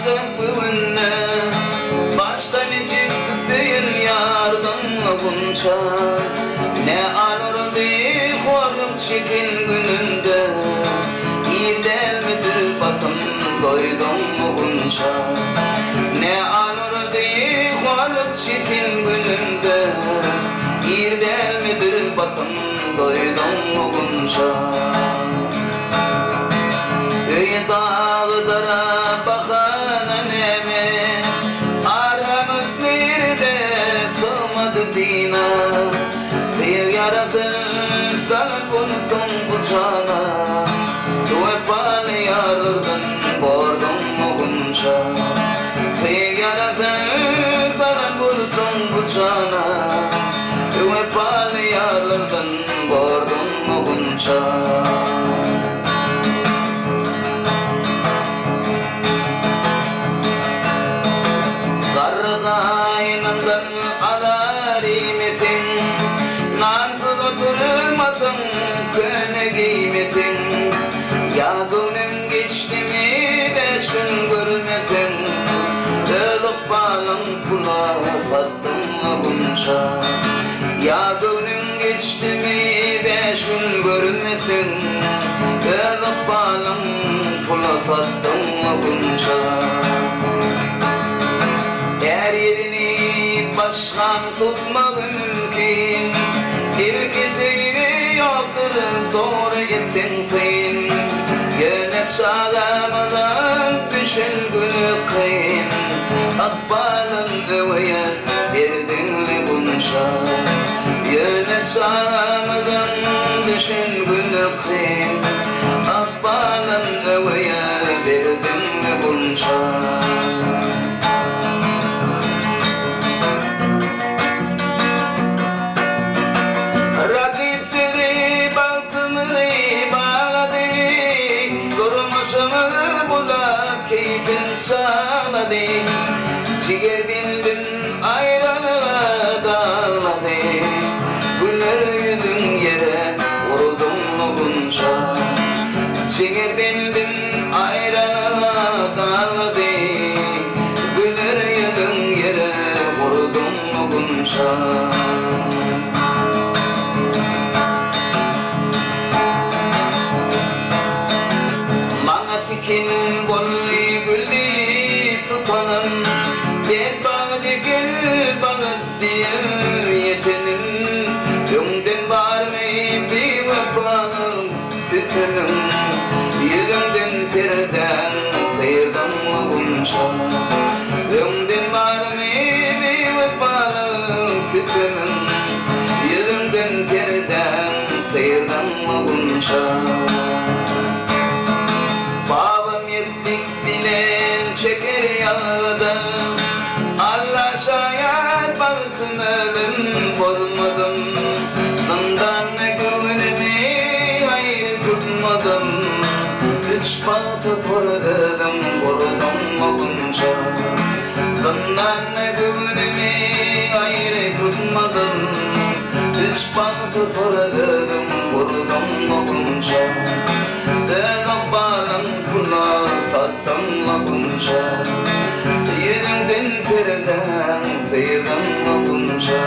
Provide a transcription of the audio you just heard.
Başga göwünde Başda niçik söýen ýardyň gunça Ne alyrdy horluk çeken gününde Ir dälmidir basym doýduňmy gunça Ne alyrdy horluk çeken gününde Ir dälmidir basym doýduňmy gunça. Öýi dagdara bahana näme, Aramyz nirede sygmady dyna. Tyg ýarasyn salyp bolsaň bu jana, Wepaly ýarlardan borduňmy gunça. Tyg ýarasyn salyp bolsaň bu jana, Wepaly ýarlardan borduňmy gunça. Garry gaýynyňdan azar iýmeseň, Nansyz oturmasyň, köne geýmeseň, Ýa göwnüň geçdimi bäş gün görmeseň, Öz ykbalyň pula satdyň-la gunça. Ýa göwnüň geçdimi bäş gün görmeseň, Öz ykbalyň pula satdyň-la gunça. Är ýerini başgaň tutmagy mümkin, Ilki söýgi ýokdur dogry etseň syn. Ýöne çagamyzyň düşen güni kyn, Ykbalyň öweýe berdiňli gunça. Ýöne çagamyzyň düşen güni kyn, Ykbalyň öweýe berdiňli gunça. Rakyp sözi bagtymyzy baglady, Durmuşymyzy bulap keýpin çaglady. Jiger bildim aýralyga daglady, Güler ýüzüň ýere urduňmy gunça. Jiger bildim aýralyga daglady, Güler ýüzüň ýere urduňmy gunça. Maňa tiken boldy gül diýip tutanym, Betbagt eken bagt diýen ýetenim. Öňden barmy biwepalyk sütemiň, Ýüzüňden perdäň syrdyňmy gunça. Öňden barmy biwepalyk sütemiň, Ýüzüňden perdäň syrdyňmy gunça. Baba mertlik bilen çeker ýazgydan, Alla şaýat bagtym özüm bozmadym. Zyndanda göwnümi aýry tutmadym, Üç bagta tor özüň gurduňmy gunça. Zyndanda göwnümi aýry tutmadym, Üç bagta tor özüň gurduňmy gunça. Öz ykbalyň pula satdyňmy gunça. Ýüzüňden perdäň syrdyňmy gunça.